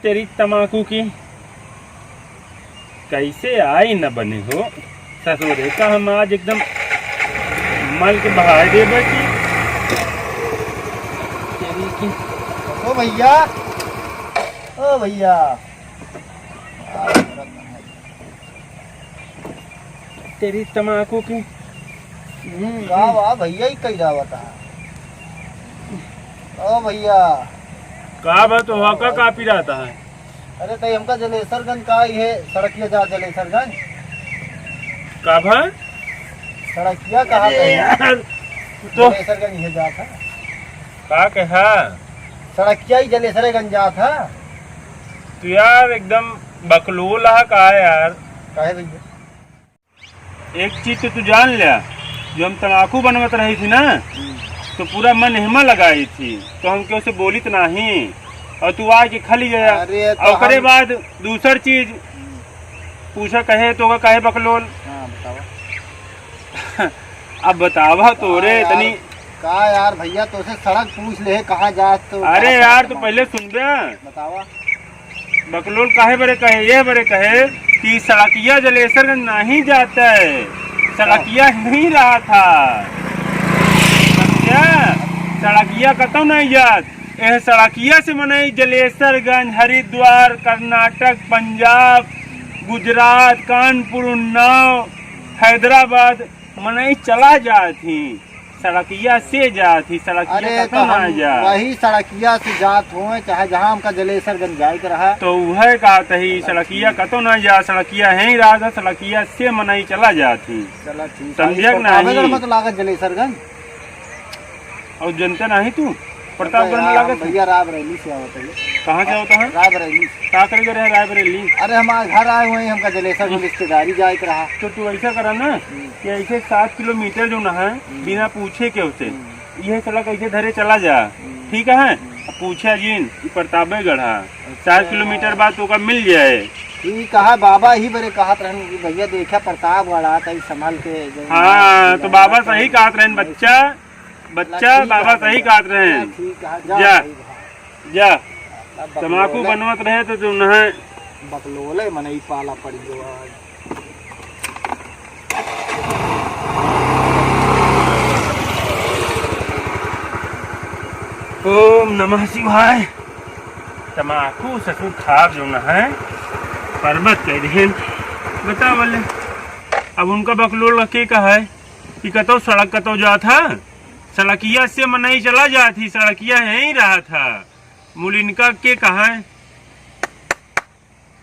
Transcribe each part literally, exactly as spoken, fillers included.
तेरी तमाकू की, कैसे आई न बने हो ससुरे का, हम आज एकदम मल के बहाय देबे की। तेरी की। ओ भैया, ओ भैया। तेरी तमाकू की। हम्म, का बा भैया, ही कही जावत है। ओ भैया। का बा, तो वहाँ का, का पिरात है? अरे, तई हमका जलेसरगंज का, इहे सड़किया जा जलेसरगंज। का भा? सड़किया कहाँ अरे तई? यार, तू तो जलेसरगंज इहे जात है। का कहा? सड़किया ही जलेसरगंज जात है। तू यार एकदम बकलोल है का यार? काहे भैया? एक चीज तो तू जान ल्या, जो हम तमाकू बनवत रही थी ना, हम्म। तो पूरा मन हिमा लगाई थी, तो हम केहू से बोलित नाही, और तू आके खाली गया। अरे, तो और ओकरे हम बाद दूसर चीज हम्म। पूछा कहे तो का कहे बकलोल। हाँ, बतावा। अब बतावा तो रे, हाँ यार, तनी का यार भैया, तोसे सड़क पूछ ले, कहाँ जात तो अरे का यार, तो पहले सुन बे। बतावा। बकलोल काहे बरे कहे? ये बरे कहे कि सड़किया जलेसरगंज नहीं जाता है, सड़किया नहीं रहा था। समझा? सड़किया कतौ नहीं जात। एह सड़किया से मनई जलेसरगंज, हरिद्वार, कर्नाटक, पंजाब, गुजरात, कानपुर, उन्नाव, हैदराबाद, मनई चला जात ही, सड़किया से जात ही, सड़किया अरे, कतौ तो ना हम जा। वही सड़किया से जात होए, चाहे जहाँ हमका जलेसरगंज जाए के रहा। तो उहे कहत ही, सड़किया कतौ ना जा, सड़किया है ही रहा था, सड़किया से मनई चला जात ही। चला ठीक है, समझे कि प्रतापगढ़ नहीं? में तो लागत जलेसरगंज। और जनते नहीं तू? प्रतापगढ़ में अरे लागत है। भैया, रायबरेली से आवत है। कहाँ से आवत है? रायबरेली से। का करे गए रहे रायबरेली? अरे, हमारे घर आए हुए हैं, हमका जलेसर में रिश्तेदारी जाए के रहा। तो तू ऐसा करा ना हम्म। कि ऐसे सात किलोमीटर जो ना है, हम्म। बिना पूछे के उसे, हम्म। ये सड़क ऐसे धरे चला जा, हम्म। ठीक है? हम्म। अब पूछा जिन, ई प्रतापगढ़ है, अच्छा। चार किलोमीटर बाद तो ओका मिल जाए। ठीक है, बाबा ही बरे कहत रहन कि भैया देखा प्रतापगढ़ आ, तई संभल के जो हाँ, तो बाबा सही कहत रहन बच्चा। बच्चा, बाबा सही कहत रहे हैं। ठीक है, जा, जा। जा। तमाकू बनवत रहे तो तुम नहे। बकलोले मनई पाला पड़ गयो आज। ओम नमः शिवाय। तमाकू ससुर खाब जो नहे, परबत कह दिहन। बतावले, अब उनका बकलोल के कहा है कि कतौ सड़क कतौ जात है। सड़किया से मनई चला जात ही, सड़किया यहीं रहा था। मुलिनका के कहा है?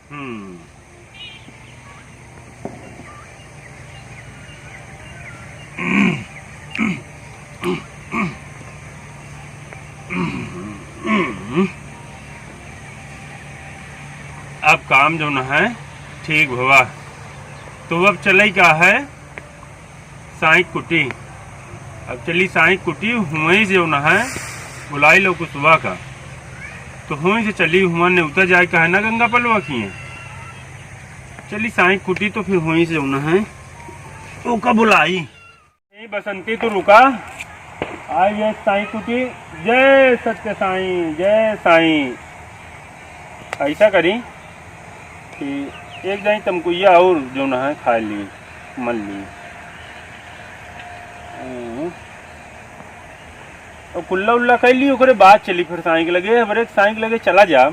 हम्म। अब काम जो न है ठीक भवा, तो अब चले का है? साईं कुटी। अब चली साईं कुटी, हुआं से जौन है, बुलाई लो कुसुवा का। तो हुआं से चली, हुआं नेउता जाए का है ना गंगा पलवा किए। चली साईं कुटी, तो फिर हुआं से जौन है, ओका बुलाई। ए बसंती, तू रुका। आई ये साईं कुटी। जय सत्य साईं, जय साईं। ऐसा करी कि एक दाई तमकुइया और जौन है, खा ली। मल ली। हम्म। और कुल्ला उल्ला कर ली, ओकरे बाद चली फिर साईं के लगे। हमारे साईं के लगे चला जा,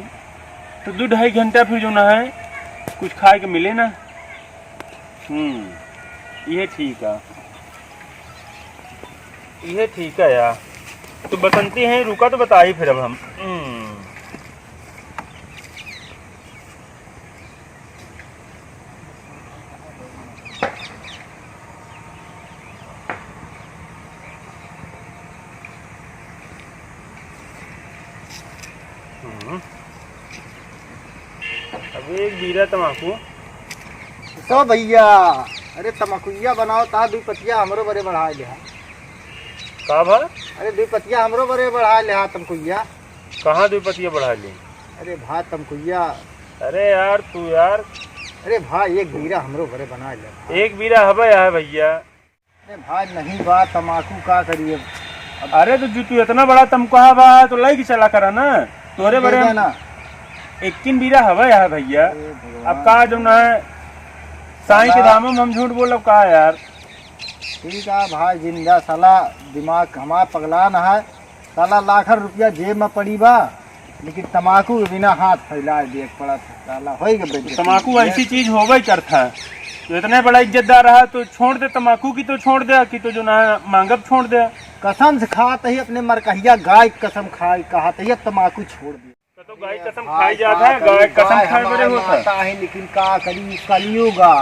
तो दो ढाई घंटा फिर जौन है, कुछ खाए के मिले ना। हम्म, ये ठीक है, ये ठीक है यार। तो बसंती है, रुका तो बताई फिर अब हम। हम्म। हम्म। अब एक बीरा तमाकू। तो भैया, अरे तमाकुइया बनाओ ता, दुई पतिया हमरो बरे बढ़ा ले हा। का भा? अरे दुई पतिया हमरो बरे बढ़ा ले हा तमकुइया। कहाँ दुई पतिया बढ़ा ली? अरे भा तमकुइया। अरे यार तू यार। अरे भा एक बीरा हमरो बरे बना ले। एक बीरा हबे है भैया। अरे भा नहीं बा तमाकू का करिए अब? अरे तो जो तू इतना बड़ा तमकुआ बा तो लई के चला करा ना। तोरे बरे ना। इक्कीन बीरा हवा यार भइया। हे भगवान। अब का जौन है, साईं के साला धामो में हम झूठ बोलब का यार? ठीक है भाई, जिंदा साला दिमाग हमार पगलान है। साला लाखन रुपया जेब में पड़ी बा, लेकिन तमाकू के बिना हाथ फैलाए देख पड़त है। साला होई के बेइज्जती। तमाकू ऐसी चीज होबे करत है, तो इतने बड़ा इज्जतदार रहा तो छोड़ दे तमाकू की, तो छोड़ दे कि तो जौन है मांगब छोड़ दे। कसम से खात ही अपने मरकहिया गाय की कसम खाए, कहत ही अब तमाकू छोड़ दे। तो गाय कसम भाई, खाई जात का है, करी, गाय कसम गाय खाए बड़े हमार होत है। माता है, लेकिन का करी, कलयुग आ।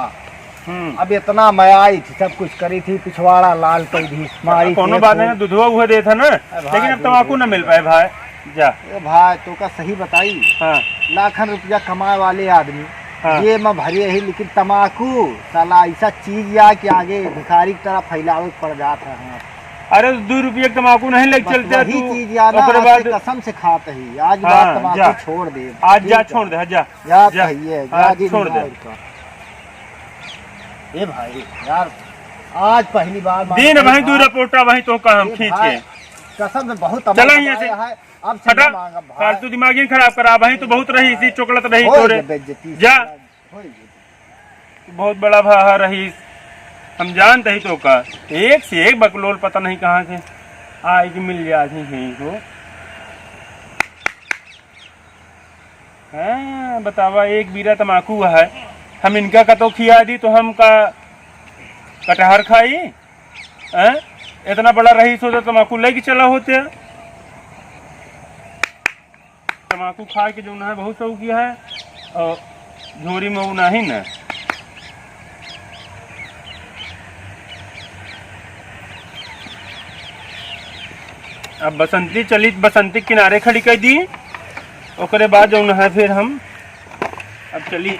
हम्म। अब इतना मयाई थी, सब कुछ करी थी, पिछवाड़ा लाल कर दी, मारी कोनो थी बात खूब। नहीं, दुधवा उहे देत है ना, अरे भाई, लेकिन अब दूध तमाकू ना मिल पाए भाई। जा। ए भाई, तो का सही बताई? हाँ। लाखन रुपया कमाए वाले आदमी, हाँ। जेब में भरे ही, लेकिन तमाकू, साला ऐसा चीज या कि आगे भिखारी की तरह फैलावे के पड़ जात है। हाँ। अरे, दू रुपया के तमाकू नहीं लेके बस चलते वही तू, चीज याद ना, ओकरे आज बाद से कसम से खात ही, आज हाँ, बाद तमाकू जा। छोड़ दे। आज जा, ठीक है। छोड़ दे, जा। जा जा। भैया, हाँ, जा जी, छोड़ दे। ए भाई, यार, आज पहली बार मान दीन भाई, दू रिपोर्टा वहीं तो का हम ए खींच भाई, के। कसम से बहुत चला तमाकू यहाँ से। खाया है, अब से हटा, ना मांगब भाई। फालतू दिमाग ही खराब करा, वहीं तो बहुत रही, इसी चोकलत रही होई तोरे। गे बेइज्जती, जा। होई गे। बहुत बड़ा भाहा रहीस, हम जानत ही तो का, एक से एक बकलोल पता नहीं कहाँ से आए के मिल जात ही हो। हाँ, बतावा, एक बीरा तमाकू है, हम इनका कतो खिया दी तो हम का कटहर खाई? हैं? इतना बड़ा रहीस हो तो तमाकू लेके चला होते। तमाकू खाए के जौन है बहुत शौकी है, और झोरी में उ नहीं न। अब बसंती चली, बसंती किनारे खड़ी कर दी, ओकरे बाद जौन है फिर हम अब चली।